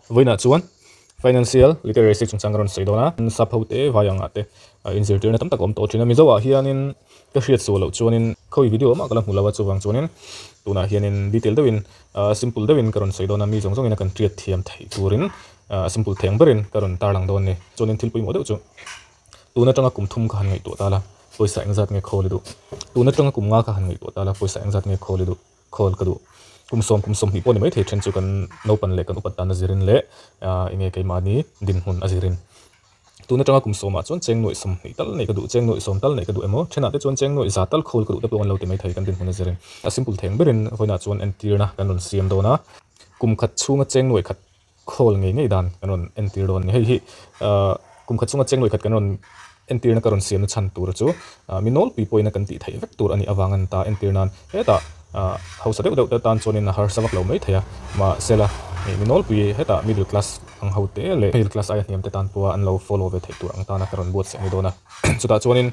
Vawiinah chuan Financial Literacy chungchang ka rawn sawi dawn a, sap ho te vai angah te inzirtirna tam tak a awm tawh thin a. Mizo ah hianin ka hriat sual loh chuanin khawi video mah ka la hmu lo a, chuvang chuanin tunah hianin detail deuhin simple deuhin ka rawn sawi dawn a, mi zawng zawngin a kan hriat thiam theih turin simple thei ang berin ka rawn tarlang dawn a ni. Chuanin thil pawimawh deuh chu tun atanga kum thum ka han ngaihtuah ta la, pawisa engzat nge khawl i duh? Tun atanga kum nga ka han ngaihtuah ta la, pawisa engzat nge khawl i duh? Khawl ka duh. Kum sawm kum sawmhnih pawh ni maithei then chu kan naupan leh kan upat dan a zirin leh enge keimahni dinhmun a zirin. Tun atanga kum sawmah chuan cheng nuaih sawmhnih tal neih ka duh, cheng nuaih sawm tal neih ka duh emaw, thenah te chuan cheng nuaih za tal khawl ka duh te pawh kan lo ti maithei kan dinhmun a zirin. A simple theng berin vawiinah chuan entirna kan rawn siam dawn a, kum khat chhunga cheng nuaih khat Khawl ngei ngei dan kan rawn entir dawn a ni. Hei hi kum khat chunga cheng nuaih khat kan rawn entirna ka rawn siamna chhan tur chu mi nawlpui pawhin a kan tih theih vek tur a nih avang a ni ta. Entir nan hetah hausa deuh deuh te tan chuanin a harsa vak lo mai thei a, mahsela mi nawlpui hetah middle class ang ho te leh middle class aia hniam te tan pawha an lo follow ve theih tur ang tana ka rawn buatsaih a ni dawn a. Chutah chuanin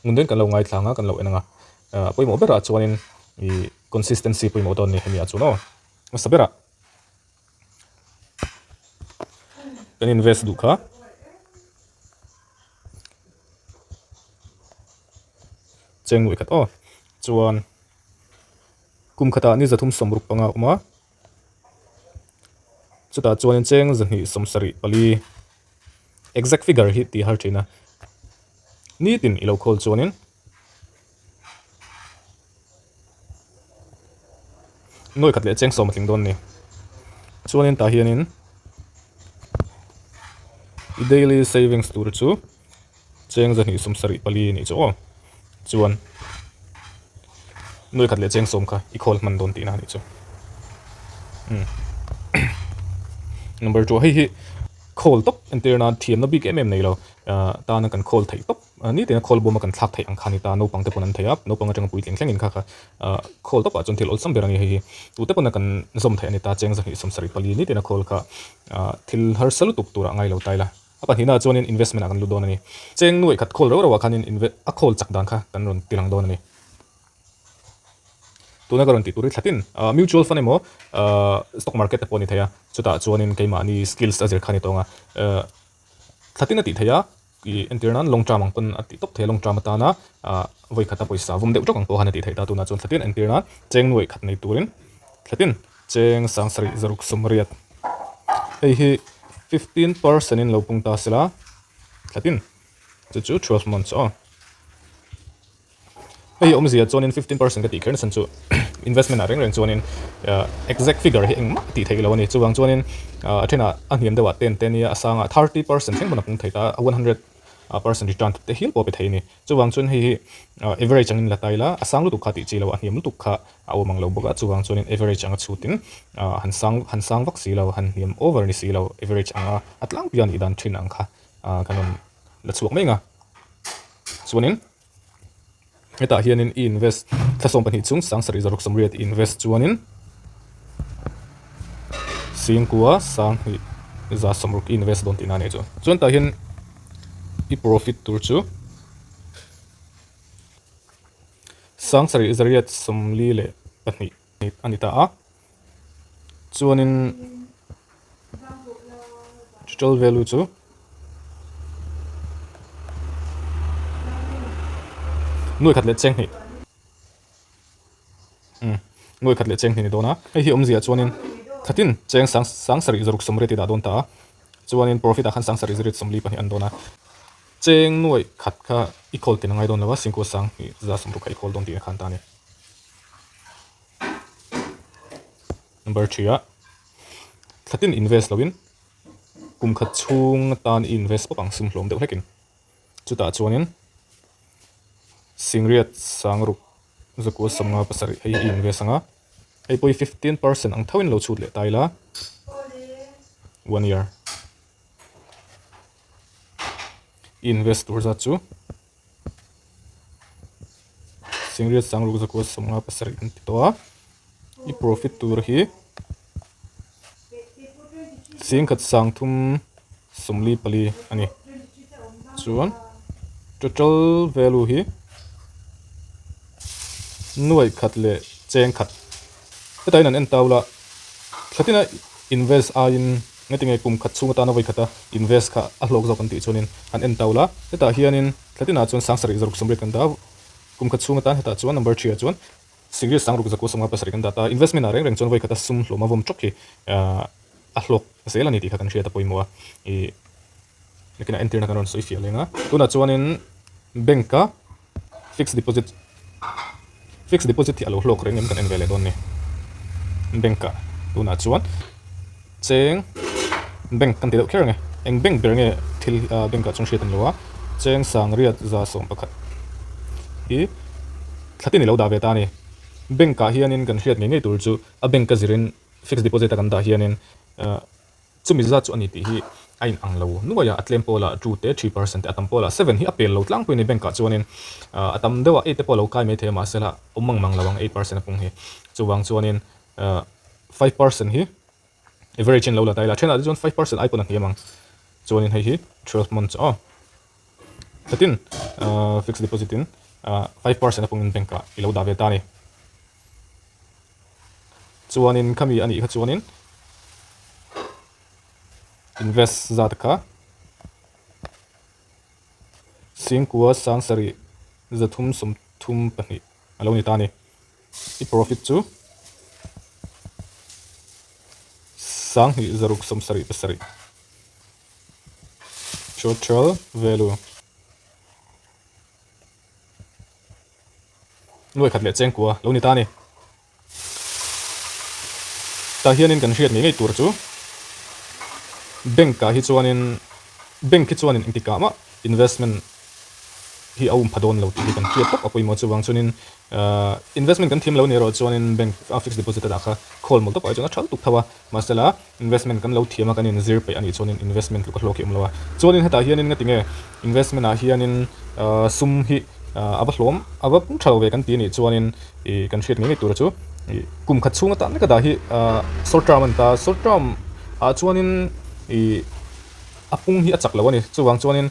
ngun deuhin kan lo ngaithla ang a, kan lo en ang a. A pawimawh berah chuanin ih consistency pawimawh dawn a ni hemi ah chuan aw. Hmasa berah. Kan invest duh kha. Cheng nuih khat aw. Chuan kum khatah ni zathum sawmruk panga a awm a. Chutah chuanin cheng zahnih sawmsarih pali exact figure hi tih har thin a. Nitin i lo khawl chuanin. Nuai khat leh cheng sawm a tling dawn a ni. Chuanin tah hianin i daily savings tur chu cheng zahnih sawmsarih pali a nih chu aw. Chuan nuai khat leh cheng sawm kha i khawl hman dawn tihna a nih chu. Umm number two hei hi khawl tawp entir nan thiamna bik em em nei lo tana kan khawl theih tawp. Ni tina khawl bawma kan thlak theih ang kha a ni ta, naupang te pawn an thei a, naupang atanga puitling thlengin kha kha khawl tawpah chuan thil awlsam ber a ni hei hi. Tute pawn a kan zawm theih a ni ta, cheng zahnih sawmsarih pali ni tina khawl kha thil harsa lutuk turah ngai lo ta ila. A pahnihnaah chuanin investment ah kan lut dawn a ni. Cheng nuaih khat khawl reuh reuh ah khanin a khawl chak dan kha kan rawn ti lang dawn a ni. Tuna ka rawn tih tur hi thlatin mutual fund emaw stock market te pawh a ni thei a, chutah chuanin keimahni skills a zir kha a ni tawng a, thlatin a tih theih a. Ih entir nan long term ang pawn a tih tawp thei a, long term atana ah vawi khata pawisa vawm deuh tawk ang pawh khan a tih theih ta tunah chuan thlatin entir nan cheng nuaih khat nei turin thlatin cheng sang sarih zaruk sawmriat hei hi 15% in lo pung ta sela thlatin chu chu 12 months aw. Hei awmzia chuanin 15% ka tih kher nasa chu investment ah reng reng chuanin exact figure hi engmah tih theih lo a ni. Chuvang chuanin a thenah a hniam deuhah ten te nia a sangah 30% thleng pawn a pung thei ta a, 100% return te hial pawh a pe thei a ni. Chuvang chuan hei hi average angin la ta ila a sang lutuk kha tih chi lo a, hniam lutuk kha a awm ang lo bawk a. Chuvang chuanin average anga chhutin han sang han sang vak si lo, han hniam over ni si lo, average anga a tlangpui a nih dan thin ang kha kan rawn la chhuak mai ang a. Chuanin. Hetah hianin i invest thla 12 chung sang sarih zaruk sawmriat i invest chuanin singkua sanghnih za sawmruk i invest dawn tihna a nih chu. Chuan tah hian i profit tur chu sang sarih zariat sawmli leh pahnih a ni ta a. Chuanin total value chu nuai khat leh cheng hnih umm nuai khat leh cheng hnih a ni dawn a hei hi awmzia chuanin khatin cheng sang sang sarih zaruk sawmriat i dah dawn ta a chuanin profit ah khan sang sarih zariat sawmli pahnih an dawn a cheng nuai khat kha i khawl tin a ngai dawn lo a singkua sang hnih za sawmruk kha i khawl dawn tih na khan ta a ni. Number 3 ah thlatin invest loin kum khat chhung atan i invest pawp ang sum hlawm deuh hlekin chutah chuanin singriat sangruk zakua sawmnga pasarih hei hi i invest anga hei pawh hi 15% ang thoin lo chhut leh ta ila one year i invest tur zat chu Singriat sangruk zakua sawmnga pasarih an ti tawh a, i profit tur hi singkhat sangthum sawmli pali a ni. Chuan total value hi nuaih khat leh cheng khat. Hetah hian an en tau la, thlatina. Invest aiin ngatinge kum khat chhung atana vawi khata invest kha a hlawk zawk an tih chuanin han en tau la. Hetah hianin thla tinah chuan 7000 sawmriat kan dah a, kum khat chhung atan hetah chuan number three ah chuan 6,657 kan dah ta. Investment ah reng reng chuan vawi khata sum hlawm a vawm tawk hi a hlawk zel a ni tih kha kan hriat a pawimawh a. Ih nakinah entirna kan rawn sawi fiah leng a. Tunah chuanin bank a fixed deposit fixed deposit hi a lo hlawk reng em kan en ve leh dawn ni. Bank ah tunah chuan cheng bank kan ti deuh kher ang e. Eng bank ber nge thil bank ah chuan hriat an lo a. Cheng 10,111 hi thla tin i lo dah ve ta a ni. Bank ah hianin kan hriat ngei ngei tur chu a bank a zirin fixed deposit a kan dah hianin Chumi zat chu a ni tih hi a in ang lo nuai a, a tlem pawlah two te 3% te a tam pawlah 7 hi a pel lo tlangpui a ni bank ah chuanin a tam deuh a 8 te pawh a lo kai maithei a mahse la awm mang mang lo ang 8% a pung hi chuvang chuanin 5% hi average in lo la ta ila thenah te chuan 5% ai pawn a hniam ang chuanin hei hi 12 months aw hetin fixed deposit in 5% a pungin bank ah i lo dah ve ta a ni. Chuanin khami a nih kha chuanin invest zat kha Singkua 7332 a lo ni ta a ni. I profit chu 2677 total value. Nuai khat leh chengkua lo ni ta a ni. Tah hianin kan hriat ngei ngei tur chu bank ah hi chuanin bank hi chuanin engtikah mah investment hi a um pha dawn lo tih hi kan hriat tawp a pawimawh chuvang chuanin ahh investment kan thiam lo ni erawh chuanin bank a fixed deposit a dah kha khawl mawl tawpah hi chuan a tha lutuk tho a mahsela investment kan lo thiam a kan inzir peih a nih chuanin investment tluk a hlawk hi a awm lo a chuanin hetah hianin nga tinge investment ah hianin ahh sum hi ahh a va hlawm a va pung tha lo ve kan ti a nih chuanin ih kan hriat ngei ngei tur chu ih kum khat chhung atan lek a dah hi ahh short term a ni ta short term ah chuanin ih a pung hi a chak lo a ni chuvang chuanin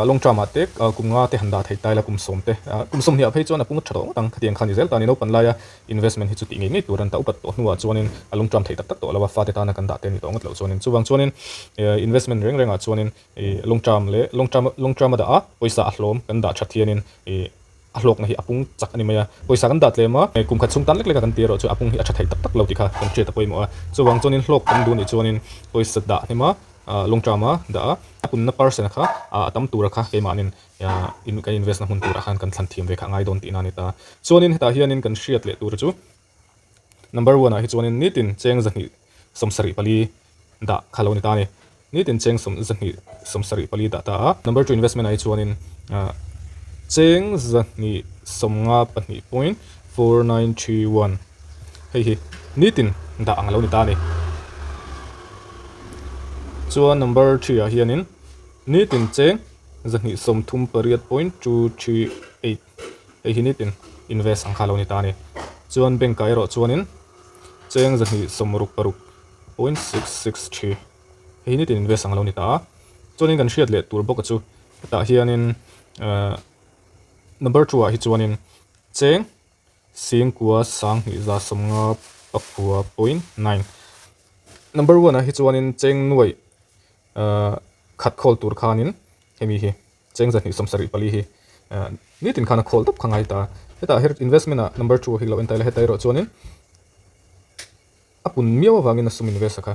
Long term ah te kum nga te han dah thei ta ila kum sawm te kum sawmhnih ah phei chuan a pung tha tawh ngawt ang khatiang kha ni zel ta a ni naupan laia investment hi chu tih ngei ngei tur a ni ta upat tawh hnuah chuanin a long term theih tak tak tawh lo a fate tana kan dah te a ni tawh ngawt loh chuanin chuvang chuanin investment reng rengah chuanin ih long term leh long term long term a dah a pawisa a hlawm kan dah that hianin ih a hlawkna hi a pung chak a ni mai a pawisa kan dah tlem a kum khat chhung tan lek lek a kan ti erawh chu a pung hi a tha thei tak tak lo tih kha kan hriat a pawimawh a chuvang chuanin hlawk kan duh nih chuanin pawisa dah hnem a. Long term a dah a, a punna person kha a tam tura kha keimahnin kan invest na hmun turah khan kan thlan thiam ve kha a ngai dawn tihna a ni ta. Chuanin hetah hianin kan hriat leh tur chu number one ah hi chuanin nitin cheng 274 dah kha lo ni ta a ni. Nitin cheng 274 dah ta a. Number two investment ah hi chuanin cheng 252 point 4931 hei hi nitin dah ang a lo ni ta a ni. Chuan number 3 ah hianin nitin cheng 238 point 238 hei hi nitin invest ang kha a lo ni ta a ni. Chuan bank ah erawh chuanin cheng 266 point 663 hei hi nitin invest ang a lo ni ta a. Chuanin kan hriat leh tur bawk a chu hetah hianin ahh number 2 ah hi chuanin cheng 5159 point 9. Number 1 ah hi chuanin cheng nuai khat khawl tur khanin hemi hi cheng 274 hi nitin khan a khawl tawp kha ngai ta. Hetah her investment ah number 2 hi lo en ta ila heta erawh chuanin A pun miau avangin a sum invest a kha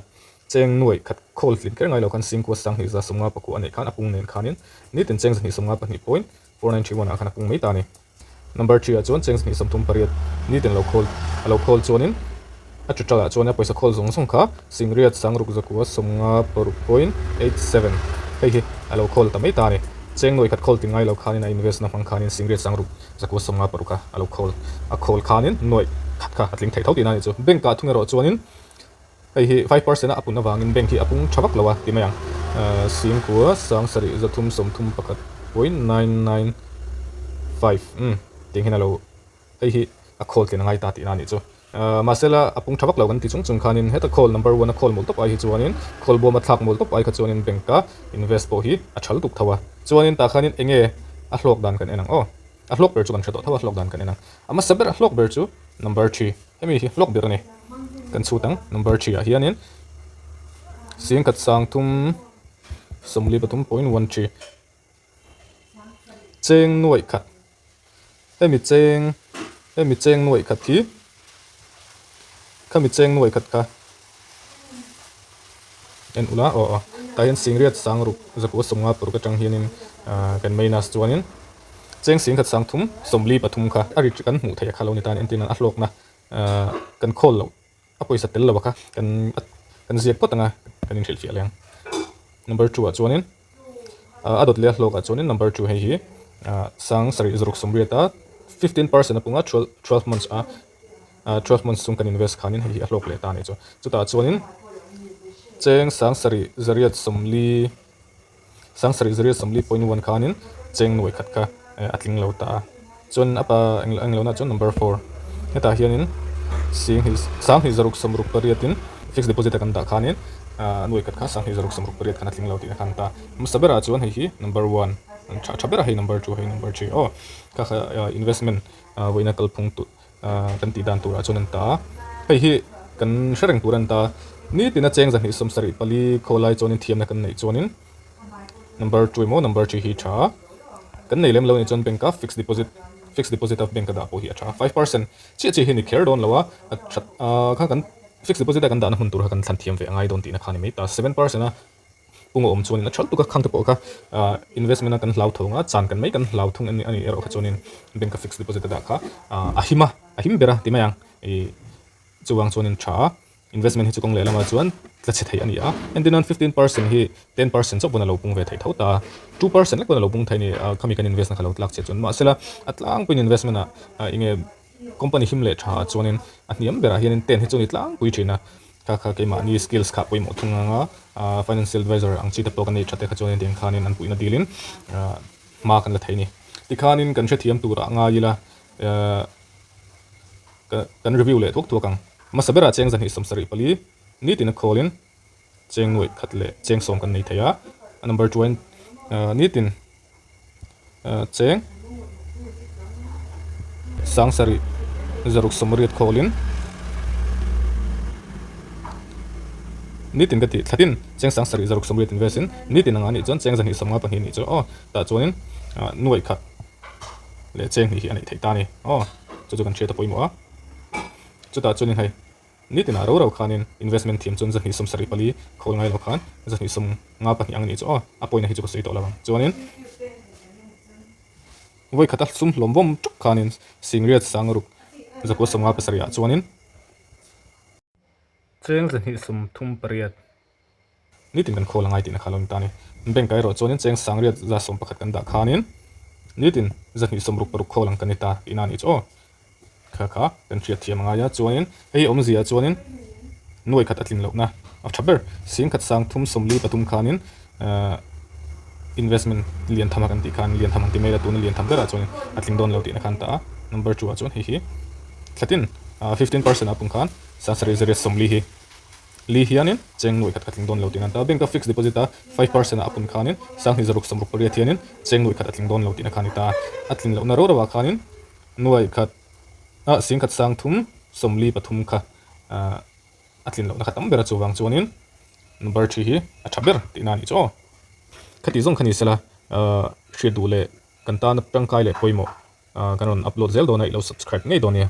cheng nuai khat khawl tlin kher ngai lo khan 1959 a neih khan a pung nen khanin nitin cheng 292 point 4931 ah khan a pung mai ta a ni. Number 3 ah chuan cheng 238 nitin lo khawl a lo khawl chuanin a total ah chuan a pawisa khawl zawng zawng kha 16,696 point 87 hei hi a lo khawl ta mai ta a ni. Cheng nuai khat khawl tin ngai lo khanin a invest na hmang khanin 6,696 kha a lo khawl a khawl khanin nuaih khat kha a tling thei tho tihna a nih chu. Bank ah thung erawh chuanin hei hi 5% a a pun avangin bank hi a pung tha vak lo a ti mai ang. 9,731 point 995 umm tiang hian a lo hei hi a khawl tlin a ngai ta tihna a nih chu. Mahsela a pung tha vak lo kan ti chung chung khanin heta khawl number one a khawl mawl tawp ai hi chuanin khawl bawm a thlak mawl tawp ai kha chuanin bank a invest pawh hi a tha lutuk tho a. Chuanin tah khanin eng nge a hlawk dan kan en ang aw. A hlawk ber chu kan hre tawh tho a hlawk dan kan en ang. A hmasa ber a hlawk ber chu number 3 hemi hi hlawk ber a ni. Kan chhut ang number 3 ah hianin. Singkhat 33 .13 Cheng nuaih khat Hemi cheng hemi cheng nuaih khat hi khami cheng nuaih khat kha en ula aw aw tah hian singriat sang ruk zakua sawmnga paruk atang hianin ah kan minus chuanin cheng singkhat 33 kha a ri kan hmuh theih a kha lo ni ta a ni entirnan a hlawkna ah kan khawl loh a pawisa tel lo a kha kan kan ziak phawt ang a kan inhrilhfiah leh ang number 2 ah chuanin a dawt leh a hlawk ah chuanin number 2 hei hi 7680 a 15% a punga 12 months a 12 months chung kan invest khanin hei hi a hlawk leh ta a nih chu chutah chuanin cheng 7840 7840.1 khanin cheng nuai khat kha a tling lo ta a chuan a pa eng lohna chuan number 4 hetah hianin 7668 in fixed deposit a kan dah khanin nuai khat kha 7668 khan a tling lo tih na khan ta hmasa berah chuan hei hi number 1 tha tha berah hei number 2 hei number 3 aw kha kha investment vawiina kalphung tu kan tih dan turah chuan an ta a hei hi kan hre reng tur a ni ta nitin a cheng 274 khaw lai chuanin thiamna kan neih chuanin number 2 emaw number 3 hi tha kan nei lem lo anih chuan bank a fixed deposit fixed deposit a bank a dah pawh hi a tha 5% chiah chiah hi a ni kher dawn lo a a that kha kan fixed deposit a kan dahna hmun tur kha kan thlan thiam ve a ngai dawn tihna kha a ni mai ta 7% a pung a awm chuanin a tha lutuk a khang te pawh kha ah investment a kan hlau thawng a chan kan mai kan hlau thung a nih erawh kha chuanin bank a fixed deposit a dah kha ah a him a a him ber a ti mai ang ih chuvang chuanin tha a investment hi chu kawng leh lamah chuan tla chhe theih a ni a entir nan 15% hi 10% chauh pawn a lo pung ve theih tho ta 2% lek pawn a lo pung thei a ni ah khami kan invest na kha lo tlak chhe chuan mahsela a tlangpuiin investment ah ah eng nge Company him leh tha ah chuanin a hniam berah hianin ten hi chu a ni tlangpui thin a, kha kha keimahni skills kha pawimawh thung ang a, ah financial advisor ang chi te pawh kan nei tha te kha chuanin tiang khanin an puihna dilin ah hma kan la thei a ni. Tikhanin kan hrethiam turah ngai ila ah kan review leh thuak thuak ang. Hmasa berah cheng 274 nitin a khawlin cheng nuaih khat leh cheng sawm kan nei thei a, a number chuan nitin cheng 7680 khawlin nitin ka tih thlatin cheng 7680 invest in nitin anga nih chuan cheng 254 nih chu aw tah chuanin nuaih khat leh cheng hnih hi a neih theih ta a ni aw chu chu kan hriat a pawimawh a chutah chuanin hei. Nitin ah ro ro khanin investment thiam chuan 274 khawl ngai lo khan 254 ang anih chu aw, a pawina hi chu ka sawi tawh lo ang. Chuanin vawi khata sum hlawm vawm ṭuk khanin Singriat Sangruk 957 ah chuanin cheng 238. Nitin kan khawl a ngai tihna kha lo ni ta a ni. Bank ah erawh chuanin cheng 1111 kan dah khanin nitin 266 khawl ang kan ni ta tihna a nih chu aw. Kha kha kan hriat thiam a ngai a, chuanin hei awmzia chuanin nuai khat a tlin lohna a tha ber. 1343 khanin investment lian tham a kan tih khan lian tham ang ti mai la tuna lian tham berah chuanin a tling dawn lo tihna khan ta a. Number 2 ah chuan hei hi thlatin 15% a pung khan 7740 hi Li hianin cheng nuaih khat ka tling dawn lo tihna an ta. Bank a fixed deposit a 5% a a pun khanin 2668 hianin cheng nuaih khat a tling dawn lo tihna kha a ni ta. A tlin lohna ro ro ah khanin nuaih khat ah 1373 kha a tlin lohna kha tam ber a chuvang chuanin number 3 hi a tha ber tihna a nih chu aw. Khati zawng kha ni sela hriat duh leh kan tana tangkai leh pawimawh kan rawn upload zel dawn a i lo subscribe ngei dawn nia.